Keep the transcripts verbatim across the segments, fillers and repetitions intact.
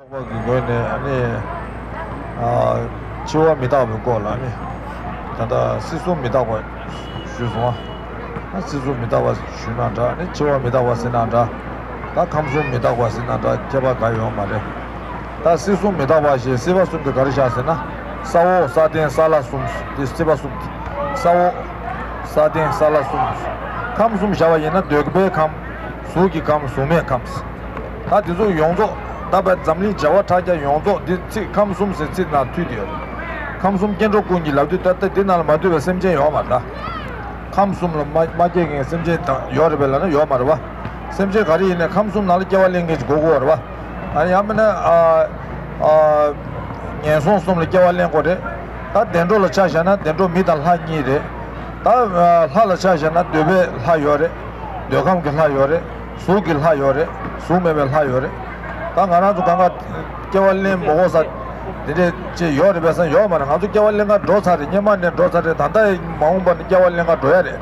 ཚོགས་པ་གི་ངོས་ནས་ཨ་ནི་ཨ་འཆི་བ་མི་རྟག་པའི་སྐོར་ལ་ཨ་ནི་ད་ལྟ་སྲིད་གསུམ་མི་རྟག་པ་ཞུས་སོང་ཨ། སྲིད་གསུམ་མི་རྟག་པ་ཞུས་ན་འདྲ། ཨ་ནི་འཆི་བ་མི་རྟག་པ་ཟེར་ན་འདྲ། ད་ཁམས་གསུམ་མི་རྟག་པ་ཟེར་ན་འདྲ། ཁྱད་པར་གང་ཡོད་མ་རེད། ད་སྲིད་གསུམ་མི་རྟག་པ་ཞེས་སྲིད་པ་གསུམ་དེ་ག་རེ་བཞག་ཟེར་ན། ས་འོག་ས་སྟེང་ས་བླ་གསུམ། དེ་སྲིད་པ་གསུམ་དེ། ས་འོག་ས་སྟེང་ས་བླ་གསུམ། ཁམས་གསུམ་བཞག་པ་ཡིན་ན་འདོད་པའི་ཁམས། གཟུགས་ཀྱི་ཁམས། གཟུགས་མེད་ཁམས། ད་དེ་ཚོ་ཡོངས་རྫོགས་ད་བར་འཛམ་གླིང་བྱེ་བ་ཕྲག་བརྒྱ་ཡོངས་རྫོགས་འདི་ཚིག་ཁམས་གསུམ་ཟེར་ཚིག་ནང་འཐུས་ཏེ་ཡོད་རེད། ཁམས་གསུམ་སྐྱེ་འགྲོ་ཀུན་གྱི་ལབ་དུས་ད་ལྟ་འདི་ནང་ལ་མ་འདུས་པའི་སེམས་ཅན་ཡོད་མ་རེད་ད། ཁམས་གསུམ་ལ་མ་མ་སྐྱེ་མཁན་སེམས་ཅན་དང་ཡོད་རེད་པས་ལབ་ན་ཡོད་མ་རེད་པ། སེམས་ཅན་ག་རེ་ཡིན་ནའི་ཁམས་གསུམ་ནང་ལ་སྐྱེ་བ་ལེན་མཁན་ཅིག་དགོས་ཀྱི་ཡོད་རེད་པ། ཨ་ཡང་མིན་ན་ཨ་ཨ་ངན་སོང་གསུམ་ལ་སྐྱེ་བ་ལེན་དགོས་རེད། ད་བདེ་འགྲོ་ལ་ཆ་བཞག་ན་བདེ་འགྲོ་མི་དང་ལྷ་གཉིས་རེད། ད་ཨ་ལྷ་ལ་ཆ་བཞག་ན་འདོད་པའི་ལྷ་ཡོད་རེད། འདོད་ཁམས་ཀྱི་ལྷ་ཡོད་རེད། གཟུགས་ཀྱི་ལྷ་ཡོད་རེད། གཟུགས་མེད་པའི་ལྷ་ཡོད་རེད། ད་ང་རང་ཚོ་གང་ག་སྐྱེ་བ་ལེན་མ་དགོས་ས་དེ་འདྲས་ཅིག་ཡོད་རེད་པས་ཟེར་ཡོད་མ་རེད། ང་ཚོ་སྐྱེ་བ་ལེན་ག་འགྲོ་ཚར་རེད། སྔོན་མ་ནས་འགྲོ་ཚར་རེད། ད་ལྟ་མ་འོངས་པ་ནས་སྐྱེ་བ་ལེན་ག་འགྲོ་ཡ་རེད།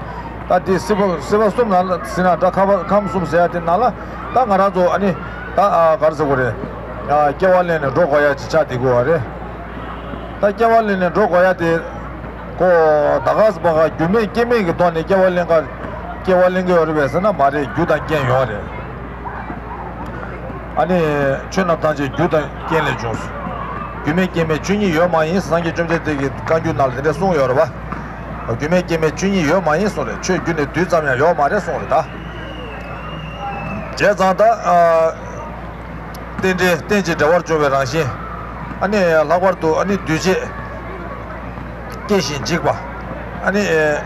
ད་དེ་སྲིད་པ་སྲིད་པ་གསུམ་ནང་ལ་ཟིན་ན་འདྲ། ཁ་བ་ཁམས་གསུམ་ཟེར་ཡ་དེ་ནང་ལ་ད་ང་རང་ཚོ་ཨ་ནི་ད་ཨ་ག་རེ་ཟེར་དགོས་རེད། ཨ་སྐྱེ་བ་ལེན་ནས་འགྲོ་དགོས་ཡ་ཅིག་ཆགས་བསྡད་དགོས་པ་རེད། ད་སྐྱེ་བ་ལེན་ནས་འགྲོ་དགོས་ཡ་དེ་ཁོ་ད་ག་ས་པ་ག་རྒྱུ་མེད་རྐྱེན་མེད་ཀྱི་ཐོག་ནས་སྐྱེ་བ་ལེན་ག་སྐྱེ་བ་ལེན་གི་ཡོད་རེད་པས་ཟེར་ན་མ་རེད། རྒྱུ་དང་རྐྱེན་ཡོད་རེད། ཨ་ནི་ཆོས་རྣམས་ཐམས་ཅད་རྒྱུ་དང་རྐྱེན་ལས་བྱུང་། རྒྱུ་མེད་རྐྱེན་མེད་ཆོས་ཉིད་ཡོད་མ་ཡིན། སངས་རྒྱས་བཅོམ་ལྡན་འདས་ཀྱིས་བཀའ་འགྱུར་ནང་ལ་དེ་འདྲ་གསུངས་ཡོད་རེད་པ། རྒྱུ་མེད་རྐྱེན་མེད་ཆོས་ཉིད་ཡོད་མ་ཡིན་གསུངས་རེད། ཆོས་རྒྱུ་ནས་བསྡུས་ཙམ་ཡང་ཡོད་མ་རེད་གསུངས་རེད་ད། བྱས་ཙང་ད་ཨ་རྟེན་འབྲེལ་རྟེན་ཅིང་འབྲེལ་བར་འབྱུང་བའི་རང་བཞིན། ཨ་ནི་ལྷག་པར་དུ་ཨ་ནི་འདུས་བྱས་སྐྱེ་ཞིང་འཇིག་པ། ཨ་ནི་ཨེ་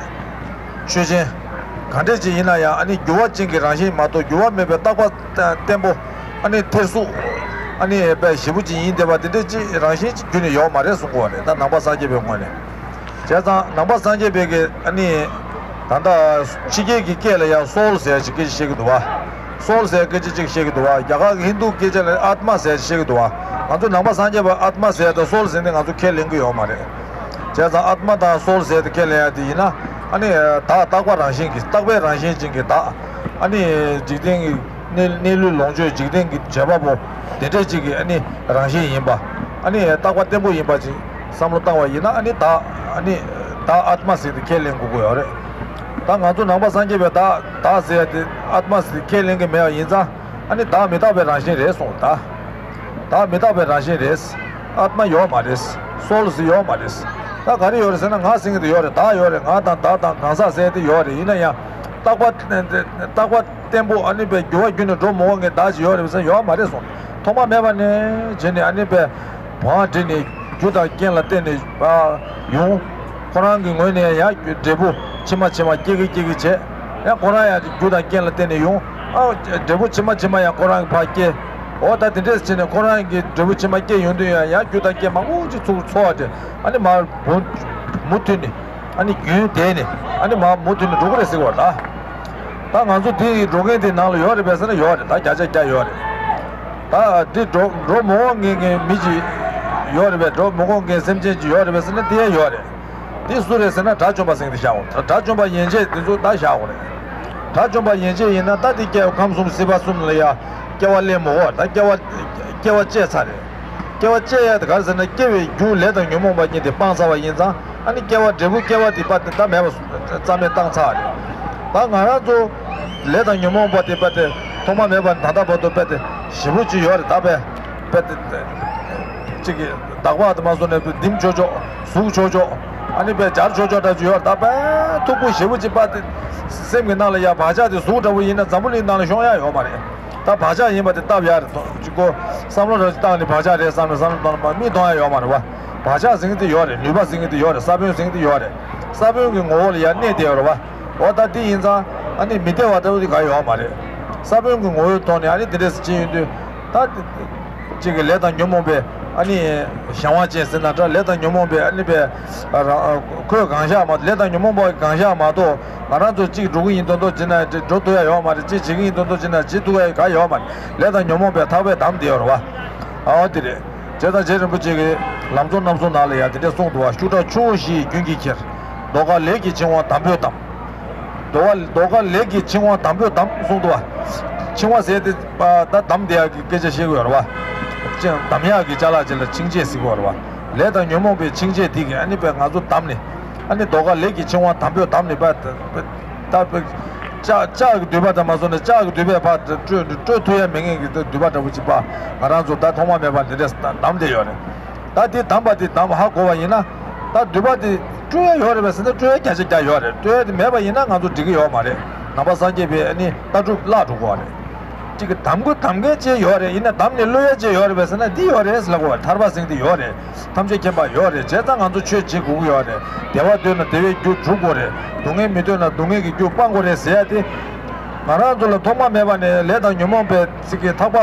ཆོས་ཅན། གང་འདྲ་ཅིག་ཡིན་ན་ཡང་ཨ་ནི་འགྱུར་བ་ཅན་གྱི་རང་བཞིན་མ་གཏོགས་འགྱུར་བ་མེད་པའི་རྟག་པ་བརྟན་པོ། ཨ་ནི་ཐེར་ཟུག་ཨ་ནི་ཨེ་པའི་ཞེ་པོ་ཅིག་ཡིན་བསྡད་པ་དེ་འདྲ་ཅིག་རང་བཞིན་གྱི་རྒྱུ་ནས་ཡོད་མ་རེད་གསུང་གི་ཡོད་རེད། ད་ནང་པ་སངས་རྒྱས་པའི་ངོས་ནས། བྱས་ཙང་ནང་པ་སངས་རྒྱས་པའི་གི་ཨ་ནི་ད་ལྟ་ཕྱི་རྒྱལ་གྱི་སྐད་ལ་ཡང་སོལ་ཟེར་ཅིག་སྐད་ཆ་བཤད་ཀྱི་འདུག་བ། སོལ་ཟེར་སྐད་ཆ་ཅིག་བཤད་ཀྱི་འདུག་བ། རྒྱ་གར་གྱི་ཧིན་དུ་སྐད་ཆ་ལ་ཨཏྨ་ཟེར་བཤད་ཀྱི་འདུག་བ། ང་ཚོ་ནང་པ་སངས་རྒྱས་པ་ཨཏྨ་ཟེར་དང་སོལ་ཟེར་ནས་ང་ཚོ་ཁས་ལེན་གྱི་ཡོད་མ་རེད། བྱས་ཙང་ཨཏྨ་དང་སོལ་ཟེར་དེ་ཁས་ལེན་ཡ་དེ་ཡིན་ན་ཨ་ནི་བདག་རྟག་པ་རང་བཞིན་གྱི་རྟག་པའི་རང་བཞིན་ཅན་གྱི་བདག་ཨ་ནི་འཇིག་རྟེན་གྱི་གནས་གནས་ལུས་ལོངས་སྤྱོད་འཇིག་རྟེན་གྱི་བྱེད་པ་པོ་དེ་འདྲས་ཅིག་གི་ཨ་ནི་རང་བཞིན་ཡིན་པ། ཨ་ནི་རྟག་པ་བརྟན་པོ་ཡིན་པ་ཅིག་བསམ་བློ་བཏང་བ་ཡིན་ན་ཨ་ནི་བདག་ཨ་ནི་བདག་ཨཏྨ་ཟེར་དེ་ཁས་ལེན་དགོས་ཀྱི་ཡོད་རེད། ད་ང་ཚོ་ནང་པ་སངས་རྒྱས་པའི་བདག་བདག་ཟེར་ཡ་དེ་ཨཏྨ་ཟེར་ཁས་ལེན་གྱི་མེད་པ་ཡིན་ཙང་ཨ་ནི་བདག་མི་རྟག་པའི་རང་བཞིན་རེད་གསུངས། ད་བདག་མི་རྟག་པའི་རང་བཞིན་རེད། ཨཏྨ་ཡོད་མ་རེད། སོལ་ཟེར་ཡོད་མ་རེད། ད་ག་རེ་ཡོད་རེད་ཟེར་ན་ང་ཟེར་མཁན་དེ་ཡོད་རེད། བདག་ཡོད་རེད། ང་དང་བདག་དང་གང་ཟག་ཟེར་དེ་ཡོད་རེད། ཡིན་ན་ཡང་རྟག་པ་རྟག་པ་བརྟན་པོ་ཨ་ནི་པའི་འགྱུར་བ་ཁྱོན་ནས་འགྲོ་མི་འོང་མཁན་བདག་ཅིག་ཡོད་རེད་ཟེར་ཡོད་མ་རེད་གསུངས། ཐོག་མ་མེད་པ་ནས་བྱས་ནས་ཨ་ནི་པའི་བང་བསྒྲིགས་ནས་རྒྱུ་དང་རྐྱེན་ལ་བརྟེན་ནས་ཡོང་། ཁོ་རང་གི་ངོས་ནས་ཡང་འབྲས་བུ་ཕྱི་མ་ཕྱི་མ་སྐྱེ་གི་སྐྱེ་གི་བྱས། ཡང་ཁོ་རང་ཡང་རྒྱུ་དང་རྐྱེན་ལ་བརྟེན་ནས་ཡོང་། ཨ་འབྲས་བུ་ཕྱི་མ་ཕྱི་མ་ཡང་ཁོ་རང་གི་ཕར་སྐྱེ། འོ་ད་དེ་འདྲས་བྱས་ནས་ཁོ་རང་གི་འབྲས་བུ་ཕྱི་མ་སྐྱེ་ཡོང་དུས་ཡང་ཡང་རྒྱུ་དང་རྐྱེན་མང་པོ་ཅིག་ཚུར་འཚོ་བ་དེ་ཨ་ནི་མར་བུ་མུ་མཐུད་ནས། ཨ་ནི་རྒྱུན་དེ་ནི་ཨ་ནི་མ་མུ་མཐུད་ནས་འགྲོ་གི་རེད་ཟེར་བ་ད། ད་ང་ཚོ་འདི་འགྲོ་མཁན་དེ་ནང་ལ་ཡོད་རེད་པས་ཟེར་ན་ཡོད་རེད། ད་བརྒྱ་ཆ་བརྒྱ་ཡོད་རེད། ད་འདི་འགྲོ་འགྲོ་མི་འོང་མཁན་གྱི་མི་ཅིག་ཡོད་རེད་པས། འགྲོ་མི་འོང་མཁན་སེམས་ཅན་ཅིག་ཡོད་རེད་པས་ཟེར་ན་དེ་ཡང་ཡོད་རེད། འདི་སུ་རེད་ཟེར་ན་དགྲ་བཅོམ་པ་ཟེར་མཁན་དེ་བཞག་འོང་། ད་དགྲ་བཅོམ་པ་ཡན་ཆད་འདི་ཚོ་ད་བཞག་འོང་རེད། དགྲ་བཅོམ་པ་ཡན་ཆད་ཡིན་ན་ད་འདི་སྐྱེ་བ་ཁམས་གསུམ་སྲིད་པ་གསུམ་ལ་ཡ་སྐྱེ་བ་ལེན་མི་འོང་། ད་སྐྱེ་བ་སྐྱེ་བ་བཅད་ཚར་རེད། སྐྱེ་བ་བཅད་ཡ་དེ་ག་རེ་ཟེར་ན་སྐྱེ་བའི་རྒྱུ་ལས་དང་ཉོན་མོངས་པ་གཉིས་དེ་སྤངས་ཚར་བ་ཡིན་ཙང་ཨ་ནི་སྐྱེ་བ་འབྲས་བུ་སྐྱེ་བ་དེ་པ་དེ་ད་མེད་པ་རྩ་མེད་བཏང་ཚར་རེད། ད་ང་རང་ཚོ་ལས་དང་ཉོན་མོངས་པ་དེ་པ་དེ་ཐོག་མ་མེད་པ་ནས་ད་ལྟ་བར་དུ་པ་དེ་ཞེ་པོ་ཅིག་ཡོད་རེད། ད་པ་པ་དེ་ཅིག་གི་བདག་པ་དེ་མ་སོང་ནས་ལྡེམ་ཆོག་ཆོག་ཟུག་ཆོག་ཆོག་ཨ་ནི་པ་འབྱར་ཆོག་ཆོག་འདྲ་ཅིག་ཡོད་རེད། ད་པ་མཐུག་པོ་ཞེ་པོ་ཅིག་པ་དེ་སེམས་ཀྱི་ནང་ལ་ཡ་བག་ཆགས་དེ་ཟུག་འདྲ་པོ་ཡིན་ན་འཛམ་བུ་གླིང་ནང་ལ་ཤོང་ཡ་ཡོད་མ་རེད། ད་བག་ཆགས་ཡིན་པ་དེ་བཏབ་ཡ་རེད། ཅིག་གོ་བསམ་བློ་རང་ཅིག་བཏང་ནས་བག་ཆགས་རེད་བསམ་ནས་བསམ་བློ་བཏང་ན་མིག་མཐོང་ཡ་ཡོད་མ་རེད་བ། བག་ཆགས་ཟེར་མཁན་དེ་ཡོད་རེད། ནུས་པ་ཟེར་མཁན་དེ་ཡོད་རེད། ས་བོན་ཟེར་མཁན་དེ་ཡོད་རེད། ས་བོན་གྱི་ངོ་བོ་ལ་ཡ་གནས་བསྡད་ཡོད་རེད་བ། འོ་ད་དེ་ཡིན་ཙང་ཨ་ནི་མི་བདེ་བ་ལྟ་བུ་དེ་ག་ཡོད་མ་རེད། ས་བོན་གྱི་ངོ་བོའི་ཐོག་ནས་ཨ་ནི་དེ་འདྲས་སེ་བྱེད་ཡོང་དུས་ད་ཅིག་གི་ལས་དང་ཉོན་མོངས་པའི་ཨ་ནི་གཞན་དབང་ཅན་ཟེར་ན་འདྲ། ལས་དང་ཉོན་མོངས་པའི་ཨ་ནི་པའི་ཁོས་གང་བཞག་མ་ལས་དང་ཉོན་མོངས་པ་གང་བཞག་མ་གཏོགས་ང་རང་ཚོ་གཅིག་འགྲོ་གི་ཡིན་མདོག་མདོག་བྱེད་ན་འགྲོ་ཐུབ་ཡ་ཡོད་མ་རེད། གཅིག་བྱེད་ཀྱི་ཡིན་མདོག་མདོག་བྱེད་ན་བྱེད་ཐུབ་ཡ་ག་ཡོད་མ་རེད། ལས་དང་ཉོན་མོངས་པའི་ཐག་པས་བསྡམས་བསྡད་ཡོད་རེད་བ། ཨོ་དེ་རེད། བྱས་ཙང་རྗེ་རིན་པོ་ཆེ་གིས་ལམ་གཙོ་རྣམ་གསུམ་ནང་ལ་ཡང་དེ་འདྲས་གསུངས་འདུག་བ། ཤུགས་དྲག་ཆུ་བོ་བཞིས་རྒྱུན་གྱིས་ཁྱེར། ཟློས་གར་ལས་ཀྱི་འཆིང་བ་འདམ་བུས་བསྡམས། ཟློས་གར་ཟློས་གར་ལས་ཀྱི་འཆིང་བ་འདམ་བུས་བསྡམས་གསུངས་འདུག་བ། འཆིང་བ་ཟེར་དེ་ད་བསྡམས་བསྡད་ཡག་གི་སྐད་ཆ་བཤད་ཀྱི་ཡོད་རེད་བ། ཅང་གདམ་ཡག་གི་ཅ་ལག་ཅིག་ལ་འཆིང་བྱེད་ཟེར་གྱི་ཡོད་རེད་བ། ལས་དང་ཉོན་མོངས་པའི་འཆིང་བྱེད་དེ་གིས་ཨ་ནི་པས་ང་ཚོ་བསྡམས་ནས། ཨ་ནི་རྡོ་ཁ་ལས་ཀྱི་འཆིང་བ་དམ་པོས་བསྡམས་ནས་པ། ད་པ་ལྕགས་ལྕགས་ཀྱི་མདུད་པ་དང་མ་སོང་ན་ལྕགས་ཀྱི་མདུད་པས་ཕར་སྤྲོད་སྤྲོད་ཐུབ་ཡ་མེད་མཁན་གྱི་མདུད་པ་འདྲ་པོ་ཅིག་པ། ང་རང་ཚོ་ད་ཐོག་མ་མེད་པ་འདི་འདྲས་བསྡམས་བསྡད་ཡོད་རེད། ད་དེ་བསྡམས་པ་དེ་བསྡམས་ཧ་གོ་བ་ཡིན་ན། ད་མདུད་པ་དེ་སྤྲོད་ཡ་ཡོད་རེད་པས་ཟེར་ན་སྤྲོད་ཡ་བརྒྱ་ཆ་བརྒྱ་ཡོད་རེད། སྤྲོད་ཡ་དེ་མེད་པ་ཡིན་ན་ང་ཚོ་འགྲིག་གི་ཡོད་མ་རེད། ནང་པ་སངས་རྒྱས་པའི་ཨ་ནི་ལྟ་གྲུབ་བརླག་འགྲོ་གི་ཡོད་རེད། གཅིག་གི་བསྡམ་དགོས་བསྡམ་མཁན་ཅིག་ཡོད་རེད། ཡིན་ན་བསྡམས་ནས་གློད་ཡ་ཅིག་ཡོད་རེད་པས་ཟེར་ན་འདི་ཡོད་རེད་ཟེར་ལབ་དགོས་པ། ཐར་པ་ཟེར་མཁན་འདི་ཡོད་རེད། ཐམས་ཅད་མཁྱེན་པ་ཡོད་རེད། བྱས་ཙང་ང་ཚོ་ཆོས་བྱེད་དགོས་ཀྱི་ཡོད་རེད། བདེ་བ་འདོད་ན་བདེ་བའི་རྒྱུ་སྒྲུབ་དགོས་རེད། སྡུག་བསྔལ་མི་འདོད་ན་སྡུག་བསྔལ་གྱི་རྒྱུ་སྤང་དགོས་རེད་ཟེར་ཡ་དེ། ང་རང་ཚོ་ལ་ཐོག་མ་མེད་པ་ནས་ལས་དང་ཉོན་མོངས་པའི་ཚིག་གི་ཐག་པ་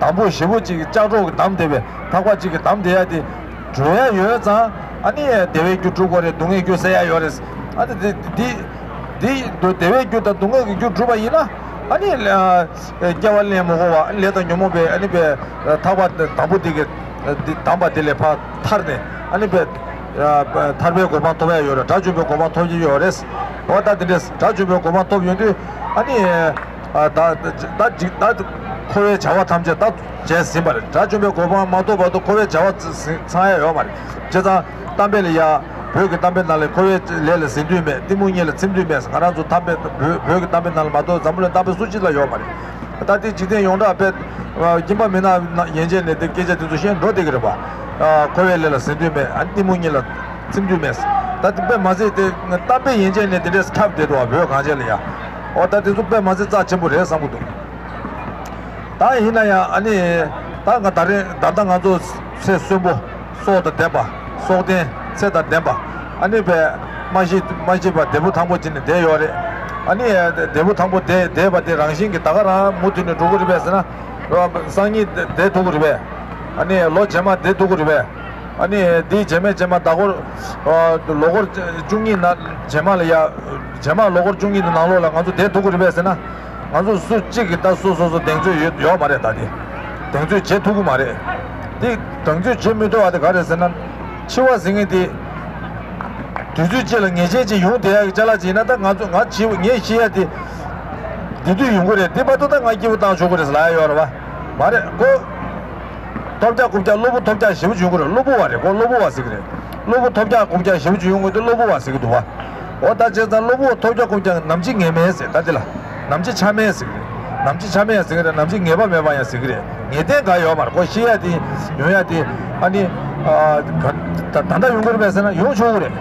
དམ་པོ་ཞེ་པོ་ཅིག་ལྕགས་སྒྲོག་གིས་བསྡམས་བསྡད་པའི་ཐག་པ་གཅིག་གིས་བསྡམས་བསྡད་ཡ་དེ། གྲོལ་ཡ་ཡོད་ཙང་ཨ་ནི་བདེ་བའི་རྒྱུ་སྒྲུབ་དགོས་རེད། སྡུག་བསྔལ་རྒྱུ་སེལ་ཡ་ཡོད་རེད། ཨ་ནི་དེ་དེ་དེ་བདེ་བའི་རྒྱུ་དང་སྡུག་བསྔལ་གྱི་རྒྱུ་སྒྲུབ་པ་ཡིན་ན། ཨ་ནི་སྐྱེ་བ་ལེན་མི་དགོས་པ། ཨ་ནི་ལས་དང་ཉོན་མོངས་པའི་ཨ་ནི་པའི་ཐག་པ་དམ་པོ་དེ་གི་དེ་བསྡམས་པ་དེ་ལས་ཕར་ཐར་ནས་ཨ་ནི་པའི་ཐར་པའི་གོ་འཕང་ཐོབ་ཡ་ཡོད་རེད། དགྲ་བཅོམ་པའི་གོ་འཕང་ཐོབ་ཀྱི་ཡོད་རེད། འོ་ད་དེ་འདྲས་དགྲ་བཅོམ་པའི་གོ་འཕང་ཐོབ་ཡོང་དུས་ཨ་ནི། ཨ་ད་ད་ད་འཁོར་བའི་བྱ་བ་ཐམས་ཅད་ད་བྱས་ཟིན་པ་རེད། དགྲ་བཅོམ་པའི་གོ་འཕང་མ་ཐོབ་བར་དུ་འཁོར་བའི་བྱ་བ་ཚང་ཡ་ཡོད་མ་རེད། བྱས་ཙང་གཏམ་དཔེ་ལ་ཡ། བོད་ཀྱི་གཏམ་དཔེ་ནང་ལ་འཁོར་བའི་ལས་ལ་ཟིན་དུས་མེད། གཏི་མུག་གཉིད་ལ་ཚིམ་དུས་མེད། ང་རང་ཚོ་གཏམ་དཔེ་བོད་བོད་ཀྱི་གཏམ་དཔེ་ནང་ལ་མ་གཏོགས་འཛམ་བུ་གླིང་གཏམ་དཔེ་སུ་གཅིག་ལ་ཡོད་མ་རེད། ད་ལྟའི་འཇིག་རྟེན་ཡོངས་གྲགས་དཔེ་སྐྱིད་པ་མི་ནག་ཡན་ཆད་ནས་དེ་སྐད་ཆ་དེ་ཚོ་བཤད་འགྲོ་བསྡད་ཀྱི་རེད་པ། འཁོར་བའི་ལས་ལ་ཟིན་དུས་མེད། ཨ་གཏི་མུག་གཉིད་ལ་ཚིམ་དུས་མེད། ད་དེ་དཔེ་མ་ཟད་དེ་གཏམ་དཔེ་ཡན་ཆད་ནས་དེ་འདྲས་ཁྱབ་བསྡད་འདུག་བ། བོད་གངས་ཅན་ལ་ཡ། འོ་ད་དེ་ཚོ་དཔེ་མ་ཟད་རྩ་ཆེན་པོ་རེད་བསམ་གྱི་འདུག་ད་ཡིན་ན་ཡང་ཨ་ནི། ད་ང་ད་རེས་ད་ལྟ་ང་ཚོ་ཚེ་གསོན་པོ། སྲོག་དང་ལྡན་པ། སྲོག་ལྡན་ཚེ་དང་ལྡན་པ། ཨ་ནི་པས་མ་ཤི་མ་ཤི་བར་བདེ་པོ་ཐང་པོ་བྱས་ནས་བསྡད་ཡོད་རེད། ཨ་ནི་བདེ་པོ་ཐང་པོ་བསྡད་བསྡད་པ་དེ་རང་བཞིན་གྱིས་ད་ག་རང་མུ་མཐུད་ནས་འགྲོ་གི་རེད་པས་ཟེར་ན། སང་ཉིན་བསྡད་ཐུབ་ཀྱི་རེད་པས། ཨ་ནི་ལོ་རྗེས་མ་བསྡད་ཐུབ་ཀྱི་རེད་པས། ཨ་ནི་འདིའི་རྗེས་མའི་རྗེས་མ་ཟླ་འཁོར། ལོ་འཁོར་བཅུ་གཉིས་ནང་རྗེས་མ་ལ་ཡ། རྗེས་མ་ལོ་འཁོར་བཅུ་གཉིས་ནང་ལོགས་ལ་ང་ཚོ་བསྡད་ཐུབ་ཀྱི་རེད་པས་ཟེར་ན། ང་ཚོ་སུ་གཅིག་གིས་ད་སོ་སོ་སོ་གདེང་ཚོད་ཡོད་ཡོད་མ་རེད། ད་དེ་གདེང་ཚོད་བྱེད་ཐུབ་ཀྱི་མ་རེད། དེ་གདེང་ཚོད་བྱེད་མི་ཐུབ་པ་དེ་ག་རེད་ཟེར་ན། འཆི་བ་ཟེར་མཁན་དེ་དུས་ཚོད་གཅིག་ལ་ངེས་ཅན་ཅིག་ཡོང་བསྡད་ཡག་གི་ཅ་ལག་ཅིག་ཡིན་ན། ད་ང་ཚོ་ང་འཆི་ངས་ཤི་ཡ་དེ་དེ་དུས་ཡོང་གི་རེད། དེ་བར་དུ་ད་ང་སྐྱིད་པོ་བཏང་ཆོག་གི་རེད་ཟེར་ལབ་ཡ་ཡོད་རེད་པ། མ་རེད་ཀོ། ཐོབ་རྒྱག་རྐུབ་རྒྱག་གློ་བུར་ཐོབ་རྒྱག་ཞེ་པོ་ཅིག་ཡོང་གི་རེད། གློ་བུར་བ་རེད་ཀོ། གློ་བུར་བ་ཟེར་གི་རེད། གློ་བུར་ཐོབ་རྒྱག་རྐུབ་རྒྱག་ཞེ་པོ་ཅིག་ཡོང་གི་འདུག་གློ་བུར་བ་ཟེར་གི་འདུག་བ། འོ་ད་བྱས་ཙང་གློ་བུར་ཐོབ་རྒྱག་རྐུབ་རྒྱག་ནམ་འཆི་ངེས་མེད་ཟེར། ད་འདི་ལ་ནམ་འཆི་ཆ་མེད་ཟེར་གི་རེད། ནམ་འཆི་ཆ་མེད་ཟེར་གི་རེད། ནམ་འཆི་ངེས་པ་མེད་པ་ཡང་ཟེར་གི་རེད། ངེས་གཏན་ག་ཡོད་མ་རེད་ཀོ། ཤི་ཡ་དེ་ཡོང་ཡ་དེ་ཨ་ནི། ད་ད་ལྟ་ཡོང་གི་རེད་པས་ཟེར་ན་ཡོང་ཆོག་གི་རེད།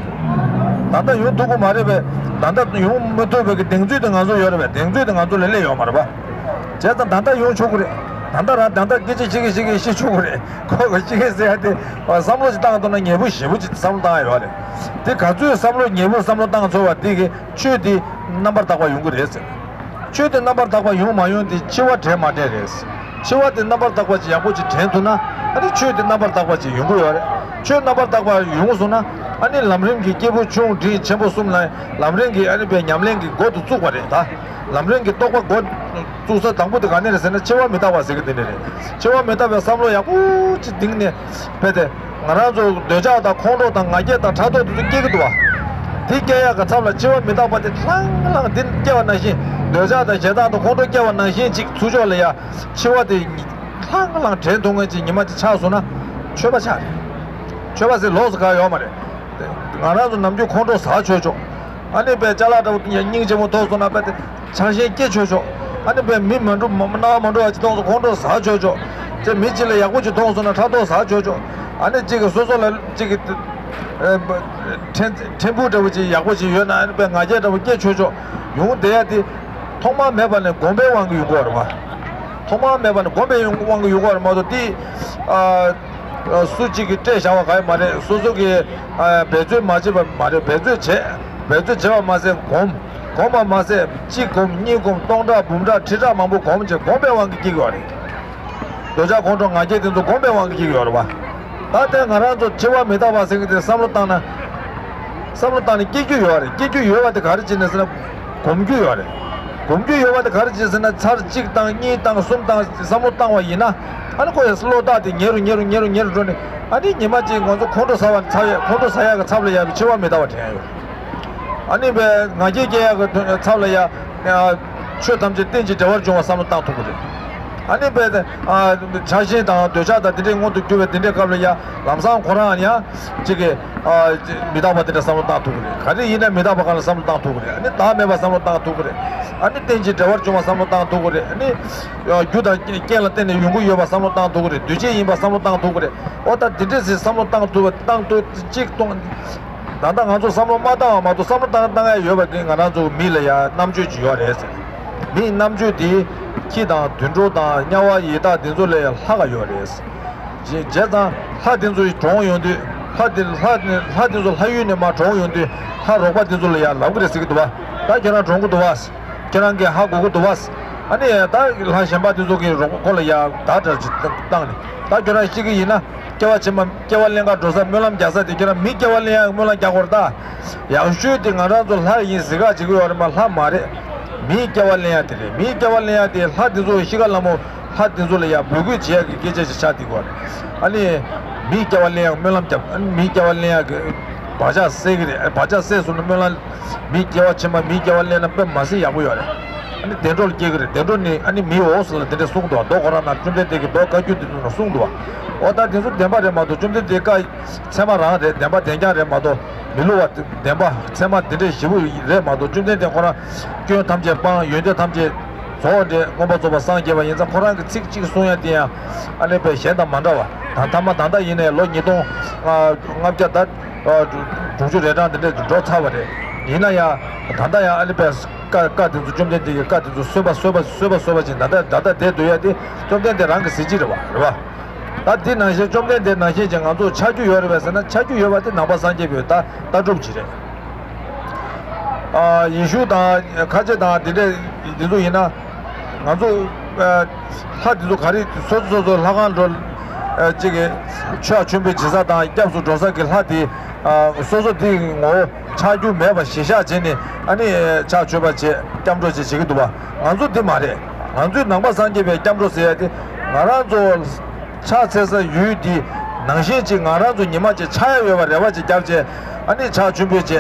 ད་ལྟ་ཡོང་ཐུབ་ཀྱི་མ་རེད་པས། ད་ལྟ་ཡོང་མི་ཐུབ་པའི་གི་གདེང་ཚོད་དེ་ང་ཚོ་ཡོད་རེད་པས། གདེང་ཚོད་དེ་ང་ཚོ་ལ་སླེབས་ཡོད་མ་རེད་པ། བྱས་ཙང་ད་ལྟ་ཡོང་ཆོག་གི་རེད། ད་ལྟ་རང་ད་ལྟ་སྐད་ཆ་བཤད་གི་བཤད་གི་ཤི་ཆོག་གི་རེད། ཁོ་གི་ཤི་གི་ཟེར་ཡ་དེ་བསམ་བློ་ཞིག་བཏང་ཐུབ་ན་ཉེ་པོ་ཞེ་པོ་ཅིག་བསམ་བློ་བཏང་ཡ་ཡོད་རེད། དེ་ག་ཚོད་བསམ་བློ་ཉེ་པོ་བསམ་བློ་བཏང་ཚོར་བ་དེ་གི་ཆོས་དེ་རྣམ་པར་དག་པ་ཡོང་གི་རེད་ཟེར། ཆོས་དེ་རྣམ་པར་དག་པ་ཡོང་མ་ཡོང་དེ་འཆི་བ་དྲན་མ་དྲན་རེད། འཆི་བ་དེ་རྣམ་པར་དག་པ་ཅིག་ཡག་པོ་ཅིག་དྲན་ཐུབ་ན་ཨ་ནི་ཆོས་དེ་རྣམ་པར་དག་པ་ཅིག་ཡོང་གི་ཡོད་རེད། ཆོས་རྣམ་པར་དག་པ་ཡོང་སོང་ན་ཨ་ནི་ལམ་རིམ་གྱི་སྐྱེས་བུ་ཆུང་འབྲིང་ཆེན་པོ་གསུམ་ལ་ལམ་རིམ་གྱི་ཨ་ནི་པའི་ཉམས་ལེན་གྱི་འགོ་དེ་བཙུགས་པ་རེད་ད། ལམ་རིམ་གྱི་རྟོགས་པ་འགོ་བཙུགས་ས་དང་པོ་དེ་ག་ནས་རེད་ཟེར་ན་འཆི་བ་མི་རྟག་པ་ཟེར་གི་དེ་ནས་རེད། འཆི་བ་མི་རྟག་པའི་བསམ་བློ་ཡག་པོ་ཅིག་གདིང་ནས་དཔེ་དེ། ང་རང་ཚོ་འདོད་ཆགས་དང་ཁོང་ཁྲོ་དང་ང་རྒྱལ་དང་ཕྲག་དོག་དེ་ཚོ་སྐྱེ་གི་འདུག་བ། དེ་སྐྱེ་ཡག་གི་ཚབ་ལ་འཆི་བ་མི་རྟག་པ་དེ་ལྷང་ལྷང་དེ་སྐྱེ་བ་ནང་བཞིན། འདོད་ཆགས་དང་ཞེ་སྡང་དང་ཁོང་ཁྲོ་སྐྱེ་བ་ནང་བཞིན་ཅིག་ཚུར་ཕྱོགས་ལ་ཡ་འཆི་བ་དེ་ལྷང་ལྷང་དྲན་ཐུབ་མཁན་ཅིག་ཉི་མ་ཅིག་ཆགས་སོང་ན་ཆོས་པ་ཆགས་རེད། ཆོས་པ་ཟེར་ལོགས་སུ་ག་ཡོད་མ་རེད། ང་རང་ཚོ་ནམ་རྒྱུན་ཁོང་ཁྲོ་ཟ་ཆོག་ཆོག་ཨ་ནི་པའི་ཅ་ལག་འདྲ་བོ་སྙིང་རྗེ་མོ་ཐོག་སོང་ན་པའི་ཆགས་ཞེན་སྐྱེ་ཆོག་ཆོག་ཨ་ནི་པའི་མི་མ་འགྲོ་མ་སྣང་བ་མ་འགྲོ་བ་ཅིག་མཐོང་སོང་ཁོང་ཁྲོ་ཟ་ཆོག་ཆོག་ཅེས་མི་གཅིག་ལ་ཡག་པོ་ཅིག་མཐོང་སོང་ན་ཕྲག་དོག་ཟ་ཆོག་ཆོག་ཨ་ནི་གཅིག་གིས་སོ་སོ་ལ་གཅིག་གིས་ཕྲན་ཕྲན་བུ་འདྲ་བོ་ཅིག་ཡག་པོ་ཅིག་ཡོད་ན་ཨ་ནི་པའི་ང་རྒྱལ་འདྲ་བོ་སྐྱེ་ཆོག་ཆོག་ཡོང་བསྡད་ཡ་དེ་ཐོག་མ་མེད་པ་ནས་གོམས་པའི་དབང་གིས་ཡོང་གི་ཡོད་རེད་པ། ཐོག་མ་མེད་པ་ནས་གོམས་པའི་དབང་གིས་ཡོང་གི་ཡོད་རེད་མ་གཏོགས་དེ། སུ་གཅིག་གིས་སྤྲད་བཞག་པ་ག་ཡི་མ་རེད། སོ་སོ་གིས་འབད་རྩོལ་མ་བྱས་པ་མ་རེད། འབད་རྩོལ་བྱས། འབད་རྩོལ་བྱས་པ་མ་ཟད་གོམས། གོམས་པ་མ་ཟད་གཅིག་གོམས་གཉིས་གོམས་སྟོང་ཕྲག་འབུམ་ཕྲག་ཁྲི་ཕྲག་མང་པོ་གོམས་བྱས་གོམས་པའི་དབང་གིས་སྐྱེ་གི་ཡོད་རེད། འདོད་ཆགས་ཁོང་ཁྲོ་ང་རྒྱལ་དེ་ཚོ་གོམས་པའི་དབང་གིས་སྐྱེ་གི་ཡོད་རེད་པ། ད་ལྟའི་ང་རང་ཚོ་འཆི་བ་མི་རྟག་པ་ཟེར་གི་དེ་བསམ་བློ་བཏང་ན། བསམ་བློ་བཏང་ནས་སྐྱེ་རྒྱུ་ཡོད་རེད། སྐྱེ་རྒྱུ་ཡོད་པ་དེ་ག་རེ་བྱས་ནས་ཟེར་ན། གོམས་རྒྱུ་ཡོད་རེད། གོམས་རྒྱུ་ཡོད་པ་དེ་ག་རེ་བྱས་ཟེར་ན་ཚར་གཅིག་བཏང་གཉིས་བཏང་གསུམ་བཏང་བསམ་བློ་བཏང་བ་ཡིན་ན། ཨ་ནི་ཁོ་ཡི་བློ་རྟགས་དེ་ཉེ་རུ་ཉེ་རུ་ཉེ་རུ་ཉེ་རུ་འགྲོ་ནས་ཨ་ནི་ཉི་མ་གཅིག་ང་ཚོ་ཁོང་ཁྲོ་ཟ་བ་ཚ་བའི་ཁོང་ཁྲོ་ཟ་ཡག་གི་ཚབ་ལ་ཡག་གི་འཆི་བ་མི་རྟག་པ་དྲན་ཡོད། ཨ་ནི་བས་ང་རྒྱལ་སྐྱེ་ཡག་གི་ཚབ་ལ་ཡག་ཆོས་ཐམས་ཅད་རྟེན་ཅིང་འབྲེལ་བར་འབྱུང་བ་བསམ་བློ་བཏང་ཐུབ་ཀྱི་རེད། ཨ་ནི་དཔེ་དེ་ཆགས་ཞེན་དང་འདོད་ཆགས་དང་དེ་འདྲའི་མངོན་དུ་གྱུར་པའི་དེ་འདྲའི་སྐབས་ལ་ཡང་ལམ་སང་ཁོ་རང་ཡང་གཅིག་གི་མི་རྟག་པ་དེ་འདྲ་བསམ་བློ་བཏང་ཐུབ་ཀྱི་རེད། ག་རེ་ཡིན་ན་མི་རྟག་པ་གང་ལ་བསམ་བློ་བཏང་ཐུབ་ཀྱི་རེད། ཨ་ནི་བདག་མེད་པ་བསམ་བློ་བཏང་ཐུབ་ཀྱི་རེད། ཨ་ནི་རྟེན་ཅིང་འབྲེལ་བར་འབྱུང་བ་བསམ་བློ་བཏང་ཐུབ་ཀྱི་རེད། ཨ་ནི་རྒྱུ་དང་རྐྱེན་ལ་བརྟེན་ནས་ཡོང་གི་ཡོད་པ་བསམ་བློ་བཏང་ཐུབ་ཀྱི་རེད། འདུས་བྱས་ཡིན་པ་བསམ་བློ་བཏང་ཐུབ་ཀྱི་རེད། ཨོ་ད་དེ་འདྲས་ཟེར་བསམ་བློ་བཏང་ཐུབ་བཏང་ཐུབ་གཅིག་གཏོང་། ད་ལྟ་ང་ཚོ་བསམ་བློ་མ་བཏང་བ་མ་གཏོགས་བསམ་བློ་བཏང་བཏང་ཡ་ཡོད་པ་དེ་ང་རང་ཚོ་མི་ལ་ཡ་རྣམ་དཔྱོད་ཅིག་ཡོད་རེད་ཟེར། མིའི་རྣམ་དཔྱོད་དེ་ཁྱི་དང་དུད་འགྲོ་དང་དམྱལ་བ་ཡི་དྭགས་དེ་ཚོ་ལས་ལྷག་ག་ཡོད་རེད། བྱས་བྱས་ཙང་ལྷ་དེ་ཚོ་གྲོངས་ཡོང་དུས་ལྷ་དེ་ལྷ་ལྷ་དེ་ཚོ་ལྷ་ཡུལ་ནས་མར་གྲོངས་ཡོང་དུས་ལྷ་རོགས་པ་དེ་ཚོ་ལ་ཡ་ལབ་གི་རེད་ཟེར་གི་འདུག་བ། ད་ཁྱེད་རང་གྲོངས་གི་འདུག་བ། ཁྱེད་རང་གིས་ཧ་གོ་གི་འདུག་བ། ཨ་ནི་ད་ལྷ་གཞན་པ་དེ་ཚོ་གིས་རོགས་པ་ཁོ་ལ་ཡ་བདག་འདྲ་ཅིག་བཏང་ནས་ད་ཁྱོད་རང་ཤི་གི་ཡིན་ན། སྐྱེ་བ་ཕྱི་མ་སྐྱེ་བ་ལེན་ག་འགྲོ་ས་སྨོན་ལམ་རྒྱག་ས་དེ་ཁྱེད་རང་མིའི་སྐྱེ་བ་ལེན་ཡག་སྨོན་ལམ་རྒྱག་དགོས་རེད་ད། ཡག་ཤོས་དེ་ང་རང་ཚོ་ལྷ་ཡིན་ཟེར་ག་བྱེད་ཀྱི་ཡོད་རེད་མ་ལྷ་མ་རེད། མིའི་སྐྱེ་བ་ལེན་ཡག་དེ་རེད། མིའི་སྐྱེ་བ་ལེན་ཡག་དེ་ལྷ་དེ་ཚོ་ཤི་ཁ་ལ་མོ་ལྷ་དེ་ཚོ་ལ་ཡ་འབོད་སྐུལ་བྱེད་ཡག་གི་སྐད་ཆ་ཞིག་ཆགས་བསྡད་ཀྱི་ཡོད་རེད། ཨ་ནི་མིའི་སྐྱེ་བ་ལེན་ཡག་སྨོན་ལམ་རྒྱབ། ཨ་ནི་མིའི་སྐྱེ་བ་ལེན་ཡག་གི་བག་ཆགས་སད་ཀྱི་རེད། བག་ཆགས་སད་སོང་ན་སྨོན་ལམ། མིའི་སྐྱེ་བ་ཕྱི་མ་མིའི་སྐྱེ་བ་ལེན་ན་དཔེ་མ་སྲིད་ཡག་པོ་ཡོད་རེད། ཨ་ནི་བདེ་འགྲོ་ལ་སྐྱེ་གི་རེད། བདེ་འགྲོ་ནི་ཨ་ནི་མིའི་འོག་ཟེར་ལ་དེ་འདྲས་གསུངས་འདུག་མདོ་ཁོ་རང་ནང་བཅོམ་ལྡན་འདས་ཀྱིས་མདོ་བཀའ་བརྒྱུད་འདི་ཚོ་ནང་གསུངས་འདུག་འོ་ད་དེ་ཚོ་བདེན་པ་རེད་མ་གཏོགས་བཅོམ་ལྡན་འདས་བཀའ་ཚད་མ་རང་རེད། བདེན་པ་བདེན་རྐྱང་རེད་མ་གཏོགས་མི་བསླུ་བ་བདེན་པ་ཚད་མ་འདི་འདྲས་ཞེ་པོ་རེད་མ་གཏོགས་བཅོམ་ལྡན་འདས་ཁོ་རང་སྐྱོན་ཐམས་ཅད་སྤངས། ཡོན་ཏན་ཐམས་ཅད་རྫོགས་འདྲས་མངོན་པར་རྫོགས་པར་སངས་རྒྱས་པ་ཡིན་ཙང་ཁོ་རང་གི་ཚིག་གཅིག་གསུང་ཡ་དེ་ཡང་ཨ་ནི་དཔེ་གཞན་དང་མ་འདྲ་བ། ད་ཐ་མ་ད་ལྟ་ཡིན་ནའི་ལོ་ཉིས་སྟོང་ལྔ་བརྒྱ་ད། དྲུག་ཅུ་རེ་གྲངས་དེ་འདྲས་འགྲོ་ཚར་བ་རེད། ཡིན་ན་ཡང་ད་ལྟ་ཡང་ཨ་ནི་པས་བཀའ་བཀའ་དེ་ཚོ་བཅོམ་ལྡན་འདས་ཀྱི་བཀའ་དེ་ཚོ་གསོལ་བ་གསོལ་བ་གསོལ་བ་གསོལ་བ་ཅིག་ད་ལྟ་ད་ལྟ་བསྡད་སྡོད་ཡ་དེ་བཅོམ་ལྡན་འདས་རང་གི་གཟི་བརྗིད་རེད་བ། རེད་བ། ད་འདི་ནང་བཞིན་བཅོམ་ལྡན་འདས་ནང་བཞིན་ཅིག་ང་ཚོ་ཆགས་རྒྱུ་ཡོད་རེད་བས་ཟེར་ན་ཆགས་རྒྱུ་ཡོད་པ་དེ་ནང་པ་སངས་རྒྱས་པའི་ད་ལྟ་གྲུབ་ཅིག་རེད། ཨ་ཡེ་ཤུ་དང་ཁ་ཆེ་དང་དེ་འདྲས་དེ་ཚོ་ཡིན་ན། ང་ཚོ་ཨ་ལྷ་དེ་ཚོ་ག་རེ་སོ་སོ་སོ་སོ་ལྷ་ཁང་འགྲོ་ཨ་གཅིག་གི་ཕྱག་མཆོད་འབུལ་བྱེད་ས་དང་སྐྱབས་སུ་འགྲོ་ས་གི་ལྷ་དེ་ཨ་སོ་སོ་དེ་ངོ་བོ་ཆགས་རྒྱུ་མེད་པ་གཞི་བཞག་བྱས་ནས་ཨ་ནི་ཕྱག་མཆོད་པ་བྱེད་སྐྱབས་འགྲོ་བྱེད་བྱེད་ཀྱི་འདུག་བ། ང་ཚོ་དེ་མ་རེད། ང་ཚོའི་ནང་པ་སངས་རྒྱས་པའི་སྐྱབས་འགྲོ་ཟེར་ཡ་དེ་ང་རང་ཚོ་ཕྱག་འཚལ་ས་ཡུལ་དེ་ནང་བཞིན་ཅིག་ང་རང་ཚོ་ཉི་མ་གཅིག་ཆགས་ཡ་ཡོད་པ་རེ་བ་ཅིག་བརྒྱབ་བྱས་ཨ་ནི་ཕྱག་མཆོད་འབུལ་བྱས་